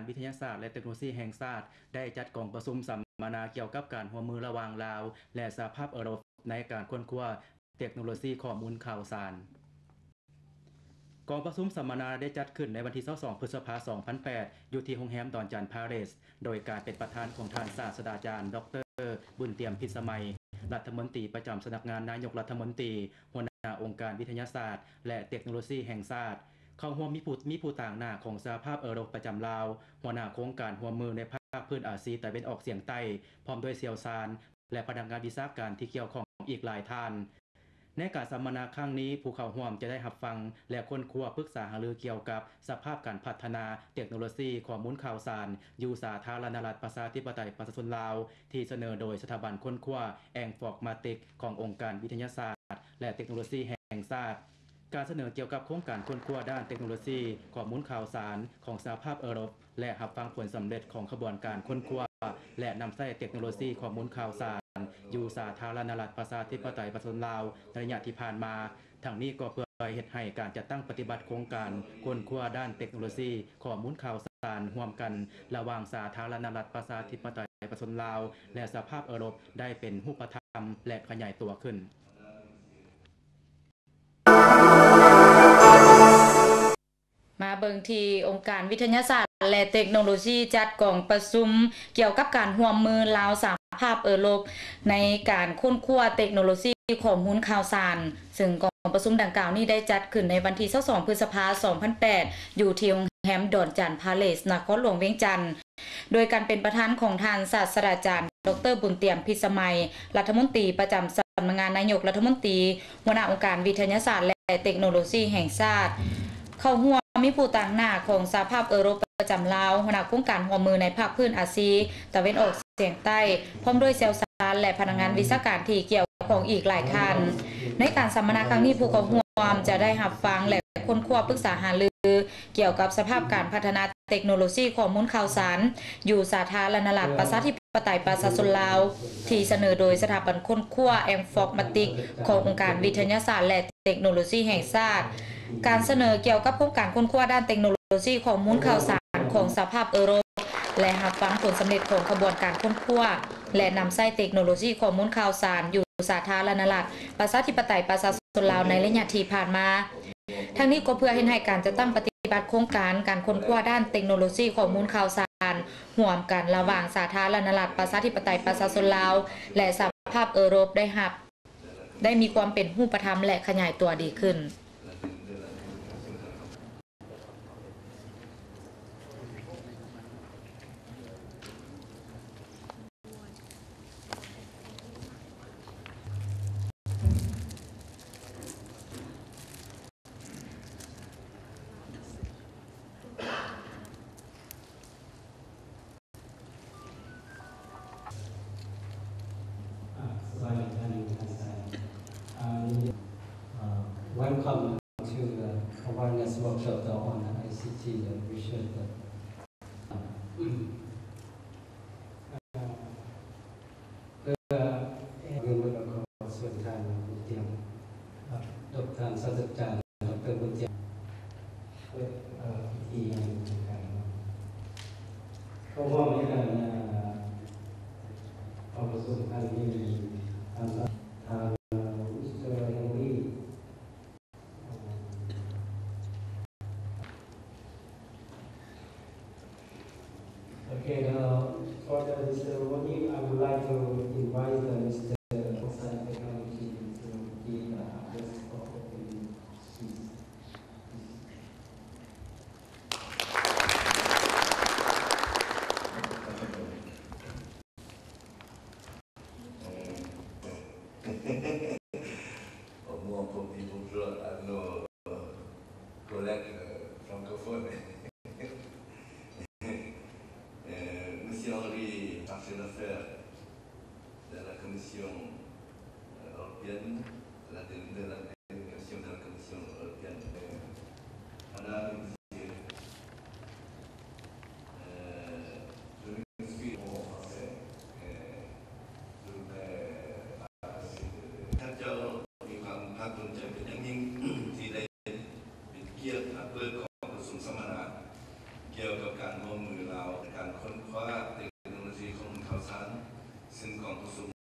ວິທະຍາສາດ ແລະ ເຕັກໂນໂລຊີແຫ່ງຊາດ ໄດ້ຈັດກອງປະຊຸມສຳມະນາກ່ຽວກັບການຮ່ວມມືລະຫວ່າງລາວ ແລະ ສະຫະພາບເອີຣົບ ໃນການຄົ້ນຄວ້າເຕັກໂນໂລຊີຂໍ້ມູນຂ່າວສານ. ກອງປະຊຸມສຳມະນາໄດ້ຈັດຂຶ້ນໃນວັນທີຊາວສອງ ພຶດສະພາ ສອງພັນແປດ ຢູ່ທີ່ໂຮງແຮມດອນຈັນພາເລສ ໂດຍການເປັນປະທານຂອງທ່ານສາດສະດາຈານ ດອກເຕີ ບຸນຕຽມ ພິດສະໄໝ ລັດຖະມົນຕີປະຈຳສຳນັກງານນາຍົກລັດຖະມົນຕີ, ຫົວໜ້າອົງການວິທະຍາສາດ ແລະ ເຕັກໂນໂລຊີແຫ່ງຊາດ. ເຂົ້າຮ່ວມມີຜູ້ ມີຜູ້ຕາງໜ້າຂອງສະຫະພາບເອີຣົບປະຈຳລາວ, ຫົວໜ້າໂຄງການຮ່ວມມືໃນພາກພື້ນອາຊີຕາເວັນອອກສຽງໃຕ້, ພ້ອມດ້ວຍຊ່ຽວຊານ ແລະ ພະນັກງານວິຊາການທີ່ກ່ຽວຂ້ອງອີກຫຼາຍທ່ານ. ໃນການສຳມະນາຄັ້ງນີ້, ຜູ້ເຂົ້າຮ່ວມຈະໄດ້ຮັບຟັງ ແລະ ຄົ້ນຄວ້າປຶກສາຫາລືກ່ຽວກັບສະພາບການພັດທະນາເຕັກໂນໂລຊີຂໍ້ມູນຂ່າວສານຢູ່ສາທາລະນະລັດປະຊາທິປະໄຕປະຊາຊົນລາວ ທີ່ສະເໜີໂດຍສະຖາບັນຄົ້ນຄວ້າ Informatix ຂອງອົງການວິທະຍາສາດ ແລະ ເຕັກໂນໂລຊີແຫ່ງຊາດ. ການສະເໜີກ່ຽວກັບໂຄງການຄົ້ນຄວ້າດ້ານເຕັກໂນໂລຊີຂໍ້ມູນຂ່າວສານຂອງສະຫະພາບເອີຣົບ ແລະ ຮັບຟັງຜົນສຳເລັດຂອງຂະບວນການຄົ້ນຄວ້າ ແລະ ນຳໃຊ້ເຕັກໂນໂລຊີຂໍ້ມູນຂ່າວສານຢູ່ສາທາລະນະລັດປະຊາທິປະໄຕປະຊາຊົນລາວໃນໄລຍະທີ່ຜ່ານມາ. ທັງນີ້ກໍເພື່ອເຮັດໃຫ້ການຈັດຕັ້ງປະຕິບັດໂຄງການຄົ້ນຄວ້າດ້ານເຕັກໂນໂລຊີຂໍ້ມູນຂ່າວສານຮ່ວມກັນລະຫວ່າງສາທາລະນະລັດປະຊາທິປະໄຕປະຊາຊົນລາວ ແລະ ສະຫະພາບເອີຣົບໄດ້ເປັນຮູບປະທຳ ແລະ ຂະຫຍາຍຕົວຂຶ້ນ. ມາເບິ່ງທີ່ອົງການວິທະຍາສາດ ແລະ ເຕັກໂນໂລຊີ ຈັດກອງປະຊຸມກ່ຽວກັບການຮ່ວມມືລາວ-ສະຫະພາບເອີຣົບ ໃນການຄົ້ນຄວ້າເຕັກໂນໂລຊີຂໍ້ມູນຂ່າວສານ, ເຊິ່ງກອງປະຊຸມດັ່ງກ່າວນີ້ໄດ້ຈັດຂຶ້ນໃນວັນທີຊາວສອງ ພຶດສະພາ ສອງພັນແປດ ຢູ່ທີ່ໂຮງແຮມດອນຈັນພາເລສ ນະຄອນຫຼວງວຽງຈັນ. ໂດຍການເປັນປະທານຂອງທ່ານສາດສະດາຈານ ດອກເຕີ ບຸນຕຽມ ພິດສະໄໝ ລັດຖະມົນຕີປະຈຳສຳນັກງານນາຍົກລັດຖະມົນຕີ, ຫົວໜ້າອົງການວິທະຍາສາດ ແລະ ເຕັກໂນໂລຊີແຫ່ງຊາດ. ເຂົ້າຮ່ວມມີຜູ້ຕາງໜ້າຂອງສະຫະພາບເອີຣົບປະຈຳລາວ, ຫົວໜ້າໂຄງການຮ່ວມມືໃນພາກພື້ນອາຊີຕາເວັນອອກສຽງໃຕ້, ພ້ອມດ້ວຍຊ່ຽວຊານ ແລະ ພະນັກງານວິຊາການທີ່ກ່ຽວຂ້ອງອີກຫຼາຍທ່ານ. ໃນການສຳມະນາຄັ້ງນີ້, ຜູ້ເຂົ້າຮ່ວມຈະໄດ້ຮັບຟັງ ແລະ ຄົ້ນຄວ້າປຶກສາຫາລື ກ່ຽວກັບສະພາບການພັດທະນາເຕັກໂນໂລຊີຂໍ້ມູນຂ່າວສານ ຢູ່ສາທາລະນະລັດປະຊາທິປະໄຕປະຊາຊົນລາວ ທີ່ສະເໜີໂດຍສະຖາບັນຄົ້ນຄວ້າ Informatix ຂອງອົງການວິທະຍາສາດ ແລະ ເຕັກໂນໂລຊີແຫ່ງຊາດ. ການສະເໜີກ່ຽວກັບໂຄງການຄົ້ນຄວ້າດ້ານເຕັກໂນໂລຊີຂໍ້ມູນຂ່າວສານຂອງສະຫະພາບເອີຣົບ ແລະ ຮັບຟັງຜົນສຳເລັດຂອງຂະບວນການຄົ້ນຄວ້າ ແລະ ນຳໃຊ້ເຕັກໂນໂລຊີຂໍ້ມູນຂ່າວສານຢູ່ສາທາລະນະລັດປະຊາທິປະໄຕປະຊາຊົນລາວໃນໄລຍະທີ່ຜ່ານມາ. ທັງນີ້ກໍເພື່ອເຮັດໃຫ້ການຈັດຕັ້ງປະຕິບັດໂຄງການການຄົ້ນຄວ້າດ້ານເຕັກໂນໂລຊີຂໍ້ມູນຂ່າວສານຮ່ວມກັນລະຫວ່າງສາທາລະນະລັດປະຊາທິປະໄຕປະຊາຊົນລາວ ແລະ ສະຫະພາບເອີຣົບໄດ້ຮັບ ໄດ້ມີຄວາມເປັນຮູບປະທຳ ແລະ ຂະຫຍາຍຕົວດີຂຶ້ນ. Welcome to the awareness workshop on I C T research. ເພື່ອເລື່ອງລາວຂອງສ່ວນທ່ານ ດອກເຕີ ສາດສະດາຈານ ດອກເຕີ ບຸນຈຽມ ເປີດພິທີຢ່າງເປັນທາງການ. ເຂົ້າຮ່ວມໃນການ ເອີ ກອງປະຊຸມຄັ້ງນີ້ ທ່ານ ມິສເຕີ ເຮນຣີ Okay, now for the ceremony, I would like to invite the Mister Outside Technology to give the address for opening speech. Au moins, on peut dire bonjour à nos collègues, euh, francophones. Euh, Monsieur Henry, chargé d'affaires de la Commission, euh, européenne, la, de, de la,